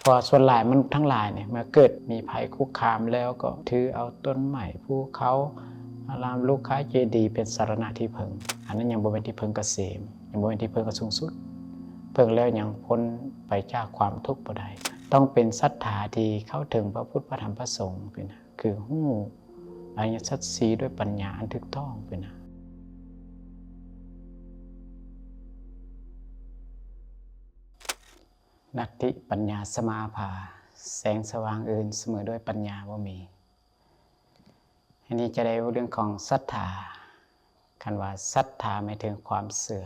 ເພາະວ່າສ່ວນຫຼາຍມະນຸດທັງຫຼາຍນີ້ ເມື່ອເກີດມີໄພຄຸກຄາມແລ້ວ ກໍຖືເອົາຕົ້ນໄມ້, ພູເຂົາ, ອາຣາມ, ລູກຄາ, ເຈດີ ເປັນສະລະນະທີ່ເພິ່ງ. ອັນນັ້ນຍັງບໍ່ແມ່ນທີ່ເພິ່ງກະເສມ, ຍັງບໍ່ແມ່ນທີ່ເພິ່ງອັນສູງສຸດ. ເພິ່ງແລ້ວຍັງພົ້ນໄປຈາກຄວາມທຸກບໍ່ໄດ້. ຕ້ອງເປັນສັດທາທີ່ເຂົ້າເຖິງພະພຸດ ພະທຳ ພະສົງ ເປັນ ຄືຮູ້ອະລິຍະສັດສີ່ດ້ວຍປັນຍາອັນຖືກຕ້ອງເປັນນະ. ນັດຕິປັນຍາສະມາອາພາ, ແສງສະຫວ່າງອື່ນສະເໝີດ້ວຍປັນຍາບໍ່ມີ. ອັນນີ້ຈະໄດ້ເວົ້າເລື່ອງຂອງສັດທາ. ຄັນວ່າສັດທາໝາຍເຖິງຄວາມເຊື່ອ.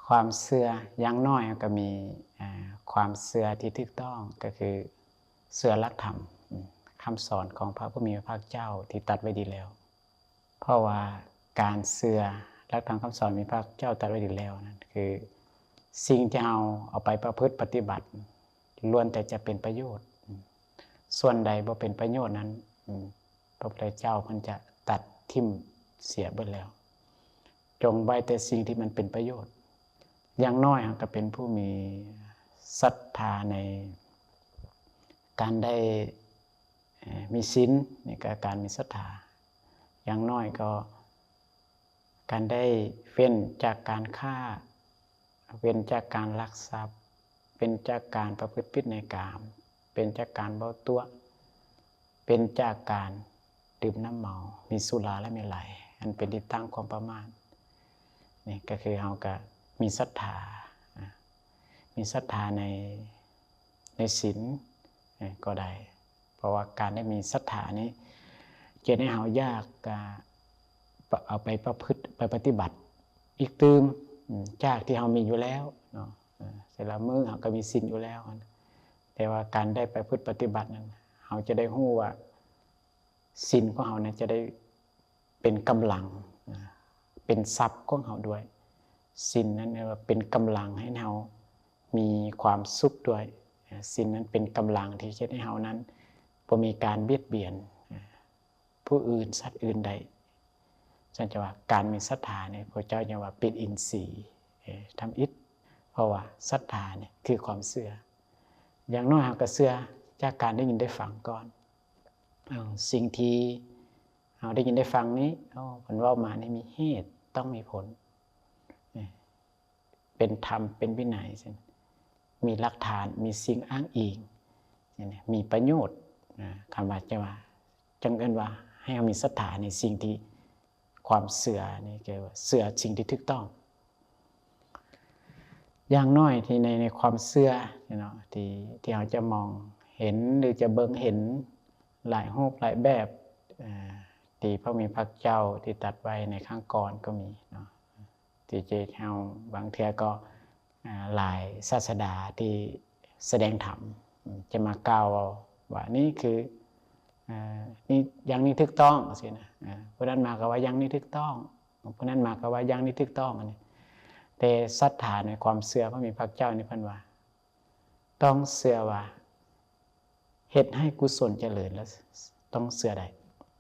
ຄວາມເຊື່ອ ຢ່າງໜ້ອຍເຮົາກໍມີ ເອີ ຄວາມເຊື່ອທີ່ຖືກຕ້ອງ ກໍຄືເຊື່ອຫຼັກທຳ ອາ ຄຳສອນຂອງພະຜູ້ມີພະພາກເຈົ້າທີ່ຕັດໄວ້ດີແລ້ວ. ເພາະວ່າການເຊື່ອຫຼັກທຳຄຳສອນມີພະເຈົ້າຕັດໄວ້ດີແລ້ວນັ້ນ ຄືສິ່ງທີ່ເຮົາເອົາໄປປະພຶດປະຕິບັດ ລ້ວນແຕ່ຈະເປັນປະໂຫຍດ. ສ່ວນໃດບໍ່ເປັນປະໂຫຍດນັ້ນ ອາ ພະພຸດທະເຈົ້າເພິ່ນຈະຕັດຖິ້ມເສຍເບິດແລ້ວ. ຈົ່ງໄວ້ແຕ່ສິ່ງທີ່ມັນເປັນປະໂຫຍດ. ຢ່າງໜ້ອຍເຮົາກໍເປັນຜູ້ມີສັດທາໃນການໄດ້ ເອີ ມີສິນ, ນີ້ກໍການມີສັດທາ. ຢ່າງໜ້ອຍກໍການໄດ້ເວັ້ນຈາກການຄ້າ, ເວັ້ນຈາກການລັກຊັບ, ເວັ້ນຈາກການປະພຶດຜິດໃນກາມ, ເວັ້ນຈາກການເວົ້າຕົວະ, ເວັ້ນຈາກການດື່ມນ້ຳເມົາ, ມີສຸລາ ແລະ ມີໄລ ອັນເປັນທີ່ຕັ້ງຂອງຄວາມປະໝາດ. ນີ້ກໍຄືເຮົາກໍມີສັດທາ ອາ ມີສັດທາໃນ ໃນສິນ ເອີ ກໍໄດ້. ເພາະວ່າການໄດ້ມີສັດທານີ້ ຈະເຮັດໃຫ້ເຮົາຢາກ ອາ ປະ ເອົາໄປປະພຶດ ໄປປະຕິບັດອີກຕື່ມ ອາ ຈາກທີ່ເຮົາມີຢູ່ແລ້ວເນາະ. ເອີ ແຕ່ລະມື້ເຮົາກໍມີສິນຢູ່ແລ້ວ ແຕ່ວ່າການໄດ້ປະພຶດປະຕິບັດນັ້ນ ເຮົາຈະໄດ້ຮູ້ວ່າ ສິນຂອງເຮົານັ້ນຈະໄດ້ເປັນກຳລັງ ເປັນຊັບຂອງເຮົາດ້ວຍ. ສິນນັ້ນເອີ້ນວ່າເປັນກຳລັງໃຫ້ເຮົາມີຄວາມສຸກດ້ວຍ. ສິນນັ້ນເປັນກຳລັງທີ່ເຮັດໃຫ້ເຮົານັ້ນບໍ່ມີການບຽດບຽນຜູ້ອື່ນ ສັດອື່ນໄດ້. ສັນຈະວ່າການມີສັດທານີ້ ພະເຈົ້າຍັງວ່າເປັນອິນຊີທຳອິດ, ເພາະວ່າສັດທານີ້ຄືຄວາມເຊື່ອ. ຢ່າງໜ້ອຍເຮົາກໍເຊື່ອຈາກການໄດ້ຍິນໄດ້ຟັງກ່ອນ. ເອີ ສິ່ງທີ່ເຮົາໄດ້ຍິນໄດ້ຟັງນີ້ ໂອ້ ເພິ່ນເວົ້າມານີ້ມີເຫດຕ້ອງມີຜົນ ເປັນທຳ ເປັນວິໄນ ມີຫຼັກຖານ ມີສິ່ງອ້າງອີງ ມີປະໂຫຍດ. ອາ ຄຳວ່າ ຈະວ່າ ຈັ່ງເອີ້ນວ່າໃຫ້ເຮົາມີສັດທາໃນສິ່ງທີ່ ຄວາມເຊື່ອນີ້ຄືວ່າເຊື່ອສິ່ງທີ່ຖືກຕ້ອງ. ຢ່າງໜ້ອຍທີ່ໃນ ໃນຄວາມເຊື່ອນີ້ເນາະ ທີ່ ທີ່ເຮົາຈະມອງເຫັນ ຫຼື ຈະເບິ່ງເຫັນຫຼາຍຮູບຫຼາຍແບບ ເອີ ທີ່ພະມີພະເຈົ້າທີ່ຕັດໄວ້ໃນຄັ້ງກ່ອນກໍມີເນາະ ທີ່ເຮັດໃຫ້ເຮົາບາງເທື່ອກໍ ອາ ຫຼາຍສາສະດາທີ່ສະແດງທຳ ຈະມາກ່າວເວົ້າວ່ານີ້ຄື ອາ ນີ້ ຢ່າງນີ້ຖືກຕ້ອງ ຈັ່ງຊີ້ນະ. ອາ ຜູ້ນັ້ນມາກໍວ່າຢ່າງນີ້ຖືກຕ້ອງ ຜູ້ນັ້ນມາກໍວ່າຢ່າງນີ້ຖືກຕ້ອງ ອັນນີ້. ແຕ່ສັດທາໃນຄວາມເຊື່ອພະມີພະເຈົ້ານີ້ ເພິ່ນວ່າຕ້ອງເຊື່ອວ່າເຮັດໃຫ້ກຸສົນຈະເລີນ ແລະ ຕ້ອງເຊື່ອໄດ້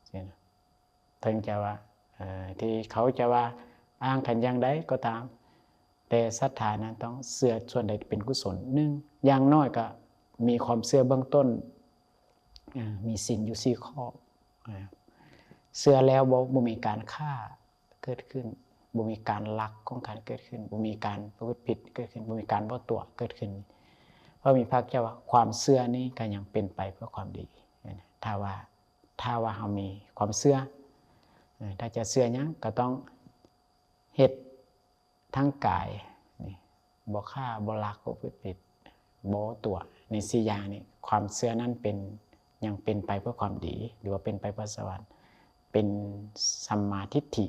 ຊີ້ນະ. ເຖິງຈະວ່າ ເອີ ທີ່ເຂົາຈະວ່າອ້າງກັນຢ່າງໃດກໍຕາມ ແຕ່ສັດທານັ້ນຕ້ອງເຊື່ອສ່ວນໃດເປັນກຸສົນ. ໜຶ່ງ ຢ່າງໜ້ອຍກໍມີຄວາມເຊື່ອເບື້ອງຕົ້ນ ເອີ ມີສິນຢູ່ສີ່ຂໍ້. ເອີ ເຊື່ອແລ້ວບໍ່ ບໍ່ມີການຂ້າເກີດຂຶ້ນ, ບໍ່ມີການລັກຂອງການເກີດຂຶ້ນ, ບໍ່ມີການປະພຶດຜິດເກີດຂຶ້ນ, ບໍ່ມີການເວົ້າຕົວະເກີດຂຶ້ນ. ພະມີພະເຈົ້າວ່າ ຄວາມເຊື່ອນີ້ກໍຍັງເປັນໄປເພື່ອຄວາມດີ. ຖ້າວ່າ ຖ້າວ່າເຮົາມີຄວາມເຊື່ອ ເອີ ຖ້າຈະເຊື່ອຫຍັງກໍຕ້ອງເຮັດທາງກາຍນີ້ ບໍ່ຂ້າ ບໍ່ລັກ ບໍ່ປະພຶດຜິດ ບໍ່ຕົວະ ໃນສີ່ຢ່າງນີ້ ຄວາມເຊື່ອນັ້ນເປັນ ຍັງເປັນໄປເພື່ອຄວາມດີ ຫຼືວ່າເປັນໄປເພື່ອສະຫວັນ ເປັນສຳມາທິດຖິ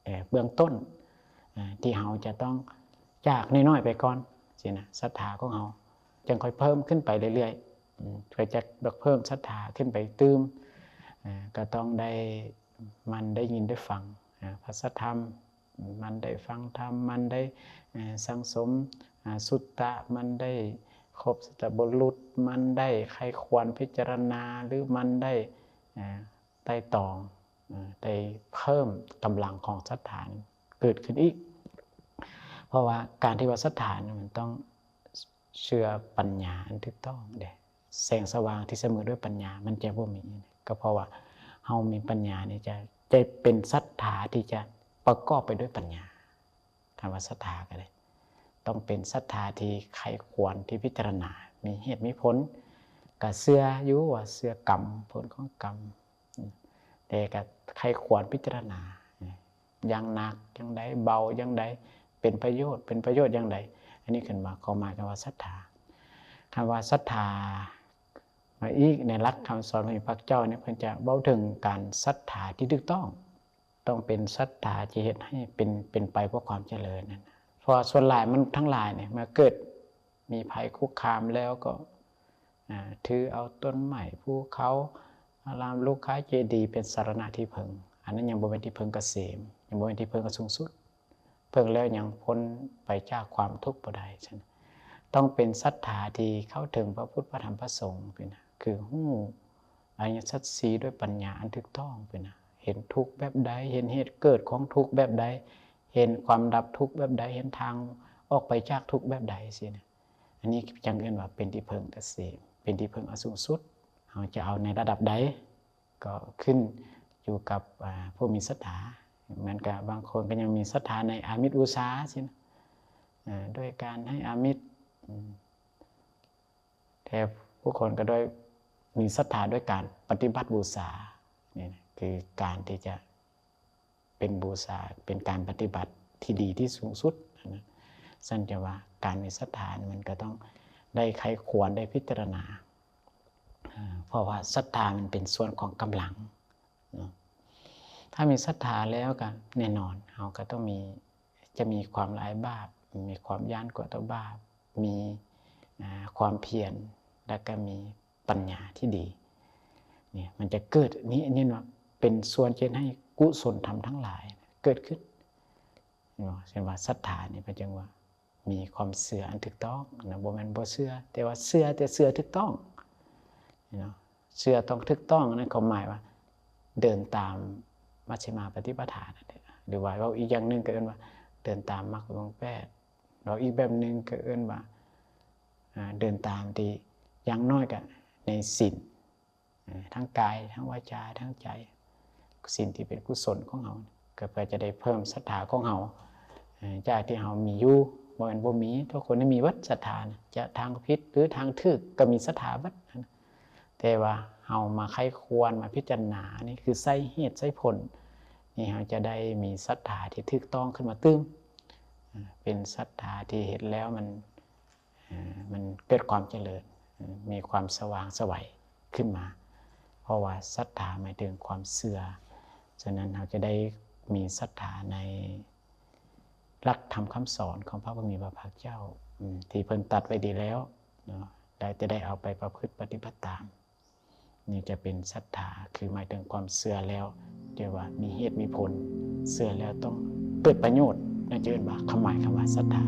ເອີ ເບື້ອງຕົ້ນ ເອີ ທີ່ເຮົາຈະຕ້ອງຈາກນ້ອຍໆໄປກ່ອນ ຊີ້ນະ ສັດທາຂອງເຮົາ ຈັ່ງຄ່ອຍເພີ່ມຂຶ້ນໄປເລື້ອຍໆ ເພື່ອຈະເພີ່ມສັດທາຂຶ້ນໄປຕື່ມ ກໍຕ້ອງໄດ້ໝັ່ນໄດ້ຍິນໄດ້ຟັງພະສັດທຳ ໝັ່ນໄດ້ຟັງທຳ ໝັ່ນໄດ້ສັງສົມສຸດຕະ ໝັ່ນໄດ້ຄົບສັດຕະບຸລຸດ ໝັ່ນໄດ້ໃຄ່ຄວນພິຈາລະນາ ຫຼື ໝັ່ນໄດ້ໄຕ່ຕອງ ໄດ້ເພີ່ມກຳລັງຂອງສັດທາເກີດຂຶ້ນອີກ. ເພາະວ່າການທີ່ວ່າສັດທາມັນຕ້ອງ ເຊື່ອປັນຍາອັນຖືກຕ້ອງເດ້. ແສງສະຫວ່າງທີ່ສະເໝີດ້ວຍປັນຍາມັນຈະບໍ່ມີ ກໍເພາະວ່າເຮົາມີປັນຍານີ້ຈະ ຈະເປັນສັດທາທີ່ຈະປະກອບໄປດ້ວຍປັນຍາ. ຄຳວ່າສັດທາກໍໄດ້ ຕ້ອງເປັນສັດທາທີ່ໃຄ່ຄວນ ທີ່ພິຈາລະນາ ມີເຫດມີຜົນ ກໍເຊື່ອຢູ່ວ່າເຊື່ອກຳ ຜົນຂອງກຳ ແຕ່ກໍໃຄ່ຄວນພິຈາລະນາ ຢ່າງໜັກຢ່າງໃດ ເບົາຢ່າງໃດ ເປັນປະໂຫຍດ ເປັນປະໂຫຍດຢ່າງໃດ. ອັນນີ້ຂຶ້ນມາ ຄວາມໝາຍຄຳວ່າສັດທາ. ຄຳວ່າສັດທາ ມາອີກໃນຫຼັກຄຳສອນຂອງພະເຈົ້ານີ້ ເພິ່ນຈະເວົ້າເຖິງການສັດທາທີ່ຖືກຕ້ອງ ຕ້ອງເປັນສັດທາທີ່ເຮັດໃຫ້ເປັນ ເປັນໄປເພື່ອຄວາມຈະເລີນນັ້ນ. ເພາະວ່າສ່ວນຫຼາຍມະນຸດທັງຫຼາຍນີ້ ເມື່ອເກີດມີໄພຄຸກຄາມແລ້ວກໍ ອາ ຖືເອົາຕົ້ນໄມ້ ພູເຂົາ ອາລາມ ລູກຄາ ເຈດີ ເປັນສາລະນະທີ່ເພິ່ງ. ອັນນັ້ນຍັງບໍ່ແມ່ນທີ່ເພິ່ງກະເສມ ຍັງບໍ່ແມ່ນທີ່ເພິ່ງອັນສູງສຸດ. ເພິ່ງແລ້ວຍັງພົ້ນໄປຈາກຄວາມທຸກບໍ່ໄດ້. ສະນັ້ນ ຕ້ອງເປັນສັດທາທີ່ເຂົ້າເຖິງພະພຸດ ພະທຳ ພະສົງ ເປັນ ຄືຮູ້ອະລິຍະສັດສີ່ດ້ວຍປັນຍາອັນຖືກຕ້ອງ ເປັນ ເຫັນທຸກແບບໃດ ເຫັນເຫດເກີດຂອງທຸກແບບໃດ ເຫັນຄວາມດັບທຸກແບບໃດ ເຫັນທາງອອກໄປຈາກທຸກແບບໃດຊີ້ນະ. ອັນນີ້ຈັ່ງເອີ້ນວ່າເປັນທີ່ເພິ່ງກະເສມ ເປັນທີ່ເພິ່ງອັນສູງສຸດ. ເຮົາຈະເອົາໃນລະດັບໃດ ກໍຂຶ້ນຢູ່ກັບ ອາ ຜູ້ມີສັດທາ. ແມ່ນກະບາງຄົນກໍຍັງມີສັດທາໃນອາມິດບູຊາຊີ້ນະ ອາ ດ້ວຍການໃຫ້ອາມິດ ອາ ແຕ່ຜູ້ຄົນກໍດ້ວຍມີສັດທາດ້ວຍການປະຕິບັດບູຊາ. ນີ້ນະ ຄືການທີ່ຈະເປັນບູຊາ ເປັນການປະຕິບັດທີ່ດີທີ່ສູງສຸດນະ. ຊັ້ນຈະວ່າການມີສັດທານີ້ ມັນກໍຕ້ອງໄດ້ໃຄ່ຄວນ ໄດ້ພິຈາລະນາ ເພາະວ່າສັດທາມັນເປັນສ່ວນຂອງກຳລັງເນາະ. ຖ້າມີສັດທາແລ້ວກໍແນ່ນອນ ເຮົາກໍຕ້ອງມີ ຈະມີຄວາມລະອາຍບາບ ມີຄວາມຢ້ານກົວຕໍ່ບາບ ມີ ອາ ຄວາມພຽນ ແລ້ວກໍມີປັນຍາທີ່ດີ. ນີ້ມັນຈະເກີດ ນີ້ ນີ້ວ່າເປັນສ່ວນເຮັດໃຫ້ກຸສົນທຳທັງຫຼາຍເກີດຂຶ້ນເນາະ. ເຊັ່ນວ່າສັດທານີ້ ເພິ່ນຈຶ່ງວ່າ ມີຄວາມເຊື່ອອັນຖືກຕ້ອງນະ ບໍ່ແມ່ນບໍ່ເຊື່ອ ແຕ່ວ່າເຊື່ອ ແຕ່ເຊື່ອຖືກຕ້ອງເນາະ. ເຊື່ອຕ້ອງຖືກຕ້ອງ ນັ້ນຄວາມໝາຍວ່າເດີນຕາມມັດຊິມາປະຕິປະທານັ້ນແຫຼະ ຫຼືວ່າເວົ້າອີກຢ່າງໜຶ່ງກໍເອີ້ນວ່າເດີນຕາມມັກມີອົງແປດ. ເວົ້າອີກແບບໜຶ່ງກໍເອີ້ນວ່າ ອາ ເດີນຕາມທີ່ຢ່າງໜ້ອຍກໍໃນສິນ ເອີ ທັງກາຍ ທັງວາຈາ ທັງໃຈ ສິ່ງທີ່ເປັນກຸສົນຂອງເຮົາ ກໍເພື່ອຈະໄດ້ເພີ່ມສັດທາຂອງເຮົາ ເອີ ຈາກທີ່ເຮົາມີຢູ່ ບໍ່ແມ່ນບໍ່ມີ ທຸກຄົນມີເບິດສັດທານະ ຈະທາງຜິດ ຫຼື ທາງຖືກ ກໍມີສັດທາເບິດ. ແຕ່ວ່າເຮົາມາໃຄ່ຄວນ ມາພິຈາລະນາ ອັນນີ້ຄືໃຊ້ເຫດໃຊ້ຜົນ ນີ້ເຮົາຈະໄດ້ມີສັດທາທີ່ຖືກຕ້ອງຂຶ້ນມາຕື່ມ ເປັນສັດທາທີ່ເຮັດແລ້ວມັນ ເອີ ມັນເກີດຄວາມຈະເລີນ ເອີ ມີຄວາມສະຫວ່າງໄສວຂຶ້ນມາ ເພາະວ່າສັດທາໝາຍເຖິງຄວາມເຊື່ອ. ສະນັ້ນ ເຮົາຈະໄດ້ມີສັດທາໃນຫຼັກທຳຄຳສອນຂອງພະຜູ້ມີພະພາກເຈົ້າ ອາ ທີ່ເພິ່ນຕັດໄວ້ດີແລ້ວເນາະ ແລ້ວຈະໄດ້ເອົາໄປປະພຶດປະຕິບັດຕາມ. ນີ້ຈະເປັນສັດທາ ຄືໝາຍເຖິງຄວາມເຊື່ອແລ້ວ ທີ່ວ່າມີເຫດມີຜົນ ເຊື່ອແລ້ວຕ້ອງເກີດປະໂຫຍດ ນັ້ນຈະເອີ້ນວ່າຄວາມໝາຍຄຳວ່າສັດທາ.